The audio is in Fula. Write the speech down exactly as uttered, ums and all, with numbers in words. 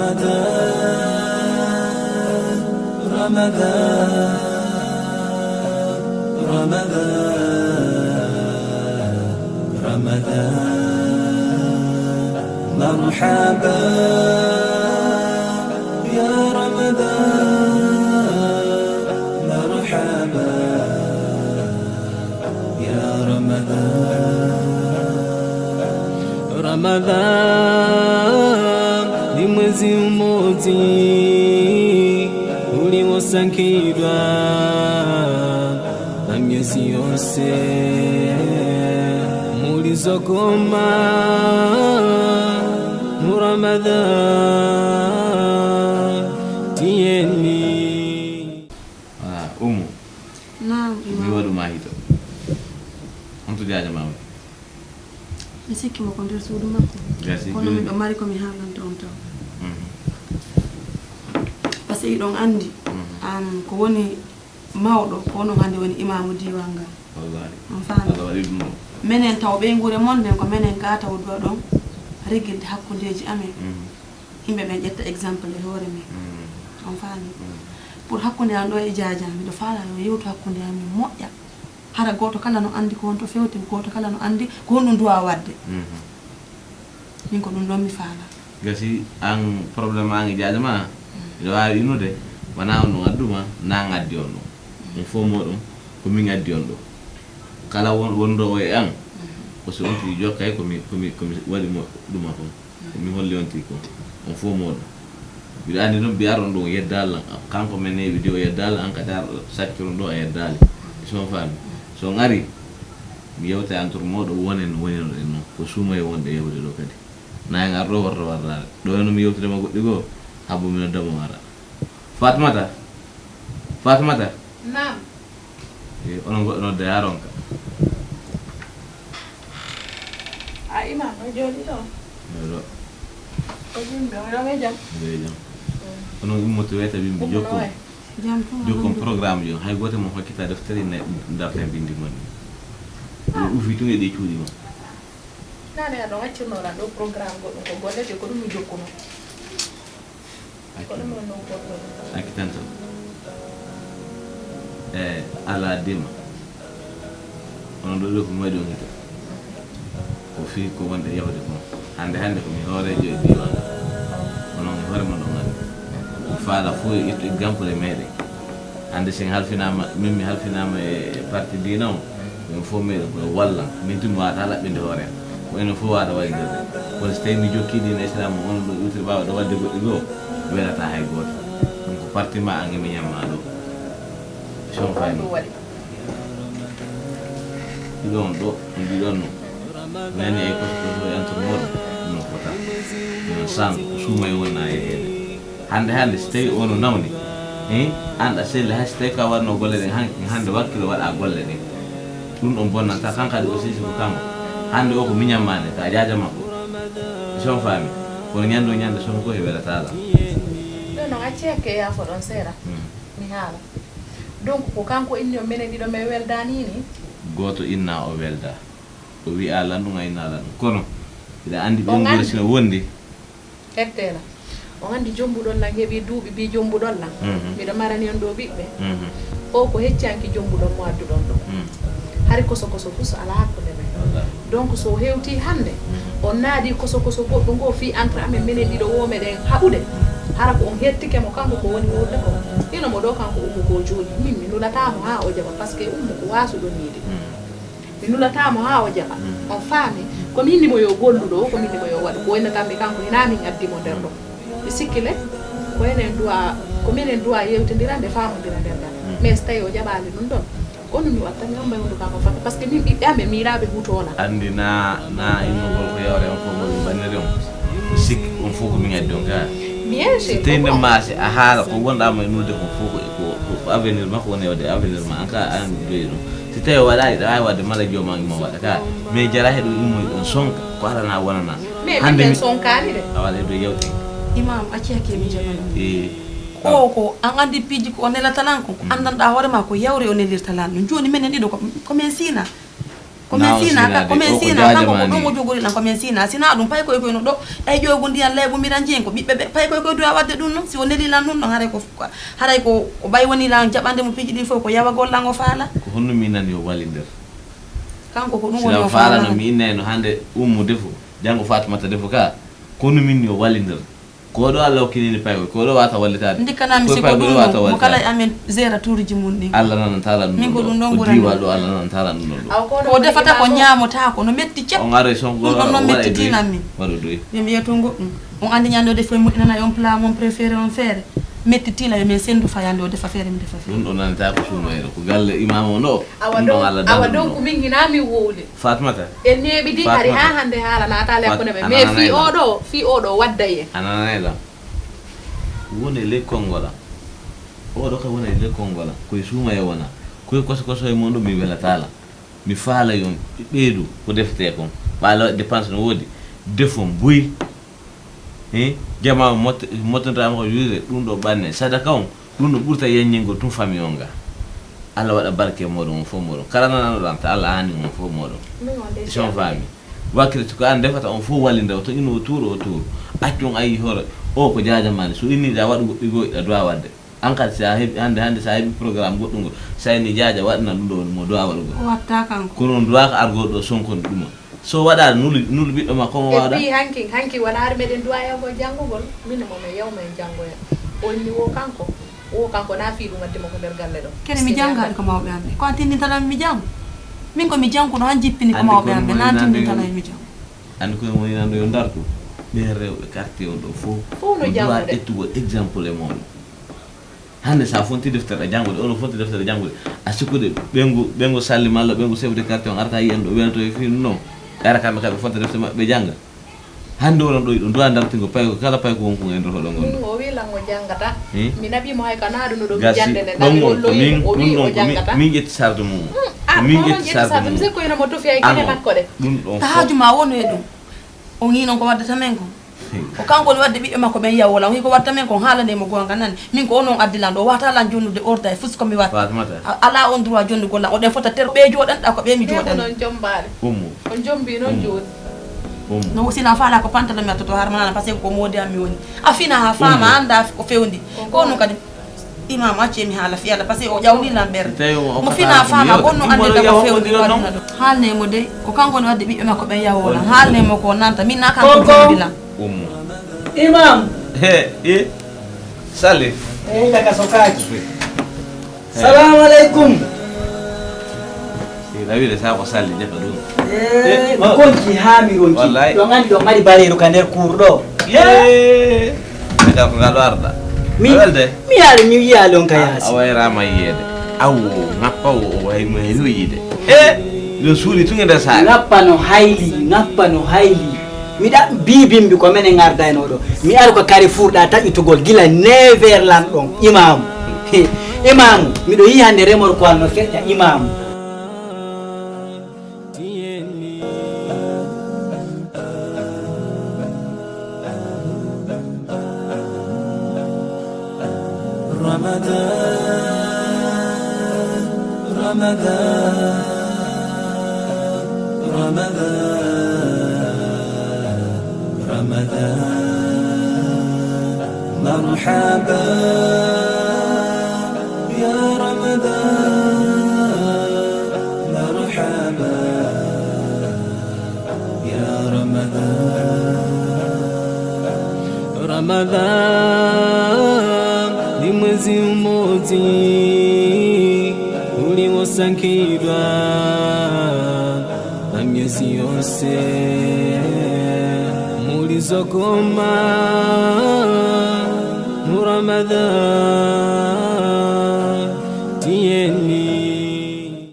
رمضان، رمضان، رمضان، مرحبا يا رمضان، مرحبا يا رمضان. Ramadan ni mwezi umodzi uliwosangidwa na myezi yose mulizokoma mu Ramadan tiyeni. Ah, Umu. Naam, mi Imam. Waɗu ma hito. On to jaaja ma woni? Mi sikki mo ko nder suudu makko. Gasi, kono jooni miɗo mari ko mi haalanta on taw. Mhm. Par ce que hiɗon anndi, mhm, am, ko woni mawɗo, ko onon hannde woni imaamu diiwal ngal. Wallahi. On faami? Allah waɗi ɗum ɗo. Menen taw ɓeynguure mon nden, ko menen ka taw duwa ɗon regilde hakkundeeji amen. Mhm. Yimɓe ɓen ƴetta exemple e hoore men. Mm. On faami? Mm. Pour hakkunde an ɗo e jaaja, miɗo faala yo yewtu hakkunde amen moƴƴa. Hara gooto kala no anndi ko honto fewti, gooto kala no anndi ko honɗum duwa waɗde. Mhm. Min ko ɗum ɗon mi faala. Gasi an problème an e jaaja ma, mm, miɗo waawi innude, wona on ɗum adduma, na an addi on ɗum. Mm. On fof moɗon, ko min addi on ɗo. Kala won-, wonɗo o e an, mm, ko si on tigi jokkay ko mi, ko mi, ko mi waɗi mo ɗuma kon. Ko mi holli on tigi kon. On fof moɗon. Miɗo anndi noon mbiyaron ɗum o yeddaali lan. Kanko men ne wiide o yeddaali lan, an kadi ar saccoron ɗo a yeddaali. So on faami. So on ari, mi yewta e entre moɗon wonen no woninoɗen noon. Ko suumoye wonde yewde ɗo kadi. Na en ar ɗo warta wartaade. Ɗo no mi yewtide ma goɗɗi goo, habbo mi nodda mo ara. Fatmata. Fatmata. Naam. E, onon goɗɗo nodde haa ronka. A imam, o jooɗi ɗo? Oɗo. Ko yimɓe, oɗo e jam? Oɗo e jam. Mm. Onon immoto weta bimbi. Ummo no jokkon. Waay? Jam tun, jokkon alhamdulillah. Programme ji on. Hay gooto mo hokkita deftere ne darta bindi mon. Ah. Ɗum ufi tun e ɗi cuuɗi mon. Nane aɗon accirno lan ɗo programme goɗɗum ko golle te ko ɗum mi jokkuno. Ko ɗum woni non goɗɗum. Accitan tan. E ala dima. Onon ɗo ɗo ko moyɗi on hito. Ko fii ko wonde yahude kon. Hannde hannde ko mi hooreejo e diiwaan. Onon e hoore mon on anndi. Mi faala fof e ittu exemple e meɗen. Hannde sen halfinaama, min mi halfinaama e parti diina on. Min fof meɗen koye walla, min tun mi wawata laɓɓinde hoore am. Ko enen fof wawata wallidirde. Kono so tawi mi jokki diina Islam o, onon ɗo iwtiri ɓaawo ɗo wadde goɗɗi goo, welata hay gooto. Ɗum ko parti ma an e miñan ma ɗo. Son fayno. Ɗiɗo on ɗo, on ɗiɗon no. Nani ay koto koto e entre moɗon, ɗum no fota. Ɗum no saan, ko suuma e wonna e heede. Hannde hannde, si tawii o no nawni, eh, an a selli, hay si tawii ka waɗno golle ɗen, han-, hannde wakkilo waɗa golle ɗen. Ɗum ɗon bonnanta kan kadi aussi, si ko kanko. Hannde o ko miñan ma ne, ka jaaja makko. Son faami. Kono ñande o ñande son ko he welataala. Ɗum noon, acci hakke e yaafo ɗon seeɗa. Hmm. Mi haala. Donc, ko kanko inni on menen ɗiɗo men welda ni ni? Gooto inna o welda. O wi'a lan ɗum, a inna lan ɗum. Kono, hiɗa anndi ɓe ngura sino wondi. Hettela. On anndi jombuɗon lan heɓi duuɓi bi jombuɗon lan. Mhm. Miɗo marani on ɗo ɓiɓɓe. Mhm. O ko heccanki jombuɗon mo adduɗon ɗo. Mhm. Hari koso koso fuu so alaa hakkunde men. Wallahi. Donc so hewti hannde, mhm, on naadi koso koso goɗɗo ngo fii entre amen menen ɗiɗo wo meɗen haɓude. Mhm. Hara ko on hettike mo kanko ko woni wuurde ko. Hino mo ɗo kanko ummo ko jooɗi. Min mi nulata mo haa o jaɓa parce que ummo ko waasuɗo niide. Mhm. Mi nulata mo haa o jaɓa. Mm. On faami? Ko min ni mo yo gollu ɗo, ko min ni mo yo waɗu. Ko wayno tan mi kanko hinaa min addi mo nder ɗo. Mi sikki le, ko enen duwa, ko minen duwa yewtindira nde faamondira nder ngal. Mm. Mais so tawi o jaɓaali ɗum ɗon, ko ɗum mi watta mi homba hunduko am o fata. Parce que min ɓiɓɓe amen miiraaɓe huutoona. Anndi na, na immugol ko yawre on fof mo min banniri on. Sikki on fof ko min addi on gaa. Bien sûr. Si tawi nde maasi a haala ko wonɗa mo e nulde kon fof ko, ko, ko, ko avenir makko woni e waɗde avenir ma. An ka an joyi ɗum. Si tawi o waɗaali, ɗa waawi waɗde mala jooma immo waɗa ka. Mais jara he ɗum immoyi ɗum sonka, ko alana wonana. Mais hannde min mi sonkaani de. A waɗa e dow yewte. Imam, acci hakke mi jaɓana. Ee. Ko, ko an anndi piiji ko o nelata lan kon, ko, mm, anndanɗaa hoore ma ko yawre o nelirta lan ɗum. Jooni menen ɗiɗo ko, ko men siina. Ko min sina ka, ko min sina kanko, ko ɗum o jogori lan, ko min sina. Sina ɗum pay koy koy no ɗo, ay ƴoygu ndiyan layɓu miran jeen ko ɓiɓɓe ɓe, pay koy koy duwa wadde ɗum non, si o neli lan ɗum non, haray ko, haray ko, ko ɓay woni lan jaɓande mo piiji ɗin fof, ko yawagol lan o faala. Ko honno min nani yo wallindir? Kanko ko ɗum woni o faala. Sila o faala no mi innayno hande Ummu defo, janngo Fatumata defo ka, kono min yo wallindir. Ko ɗo Allah hokkinini paykoy, ko ɗo wata wallitaade. Ndikkanami si ko ɗum ɗo, mo kala e amen géré tuuriji mum ɗin. Allah nananta lan ɗum ɗo. Min ko ɗum ɗon ɓurani. Diwa ɗo Allah nananta lan ɗum ɗo. Ko defata ko ñaamotako, no metti cep. On aroy son ɗum ɗon noon mettitinami. Waɗo doy. Yo mi yeto goɗɗum. On andi ñande o defi o moƴƴinana on plat mon préféré on feere. Mettitila yo min sendu fayande o defa feere mi defa feere. Ɗum ɗo nanata ko suumayro. Ko galle imam on ɗo. Awa ɗum ɗon Allah awa ɗum ɗo. Ko min hina mi wowli. Fatmata. En neeɓidi hari ha hande haala naataali hakkunde men. Mais fii oɗo, fii oɗo wadda en. A nanay lan. Woni lekkol ngol am. Oɗo ka woni lekkol ngol am. Koye suumaye wona. Koye koso koso e mon ɗo mi welataala. Mi faala yon ɓeydu ko defete kon. Ɓaalo dépense no woodi. Defon buy. He? Jama mot-, mottontaama ko juude ɗum ɗo ɓanne. Sadaka on. Ɗum no ɓurta yanñingol tun famille on ga. Allah waɗa barke e moɗon on fof moɗon. Kala nananoɗo an ta Allah hani on fof moɗon. Ison faami. Wakkilti ko an defata on fof wallinde o to ino o tuuro o tuuro. Accu on ayi hoore o ko jaajamani. So inni da waɗu goɗɗi goo iɗa duwa wadde. An kadi sa heɓi hande hande sa heɓi programme goɗɗungol. Sa inni jaaja waɗana ɗum ɗo woni mo duwa waɗugol. O watta kanko. Kono on duwa ko argol ɗo sonkon ɗuma. So waɗaani nulu, nulu ɓiɗɗo makko mo waɗa. Pi hanki, hanki wona ari meɗen duwa yawgol janngugol. Min mo men yawma en janngoya. O inni wo kanko. Wo kanko na fii ɗum wadde mo ko nder galle ɗo. Kene mi janngaani ko mawɓe am ɓe. Ko an tindintanami mi janngo. Min ko mi jannguɗo han jippini ko mawɓe am ɓe. Na tindintanami mi janngo. Anndi koye mo inanɗo yo ndartu. Ɓen rewɓe quartier on ɗo fof. Fof no janngude. Ƴettugol exemple e mooɗon. Hannde sa fonti deftere a janngude, ono fonti deftere janngude, a sikkude ɓeyngu, ɓeyngu salli malla ɓeyngu chef de quartier on arta yiyan ɗo welto e fii non. Ara kamɓe kamɓe fonta defte maɓɓe ɓe jannga. Hannde onon ɗo yiɗo duwa dartingo payko, kala payko won ko en dotoɗo ngon ɗo. O wi lan o janngata. Mi naɓi mo hay ka naɗuno ɗo mi jannde nde naɓi ɗon on ɗo min, o wi ɗum ɗon o ko min, janngata. Min ƴetti sarde mum. Ko min ƴetti sarde mum. Mi sikko ino mo tufi hay kine makko ɗe. Ɗum ɗon fof. Tahaju ma wonu e ɗum. O ngi non ko waddata men ko. Ko kanko woni wadde ɓiɓɓe makko ɓen yawola. O hiko watta men kon haalane mo goonga nani. Min ko onon addi lan ɗo wata lan jonnude orda e fus ko mi watta. Fatmata. A- Ala on droit jonnugol lan. Oɗen fota ter ɓe jooɗanɗa ko ɓe mi jooɗani. Noon jombaali. Ummu. On jombi noon jooni. Ummu. No sina faala ko pantalon mi attoto har manana parce que ko modi am mi woni. A fina ha faama anda ko fewndi. Ko non kadi. Imam acce mi haala fiyala parce que o ƴawni lan ɓerde. Mo fina faama on no ande tago fewndi waɗuna ɗo. Haalne mo dey ko kanko no wadde ɓiɓɓe makko ɓen yawolan. Haalne mo ko nanta min na kanko jombi lan. Ummu. Imam. He e. Salli. Eyi daga sokaaji. Salamu aleykum. Rawide sa ko salli jaka ɗum. E mi konci ha mi ronci. Ɗon andi ɗon mari bareeru ka nder kuur ɗo. Ɓe ka ko ngal warda. Mi mi yaali mi wiyaali on ka yaasi. A wayrama yiyeede. Awo ngappa o o way mo heewi o yiide. E ɗum suuɗi tun e nder saare. Ngappa no hayli ngappa no hayli. Miɗa bibimbi ko menen ardaynoɗo. Mi ari ko kare furɗa taƴutugol gila never lan ɗon. Imamu. Imamu. Miɗo yi hande remor ko alno feƴƴa imamu. Ramadan, Ramadan, Ramadan, Ramadan. Marhaba, ya Ramadan, marhaba. Ya Ramadan. Ramadan ni mwezi mmoja uliosangidwa na miezi yose mulizogoma mu Ramadan.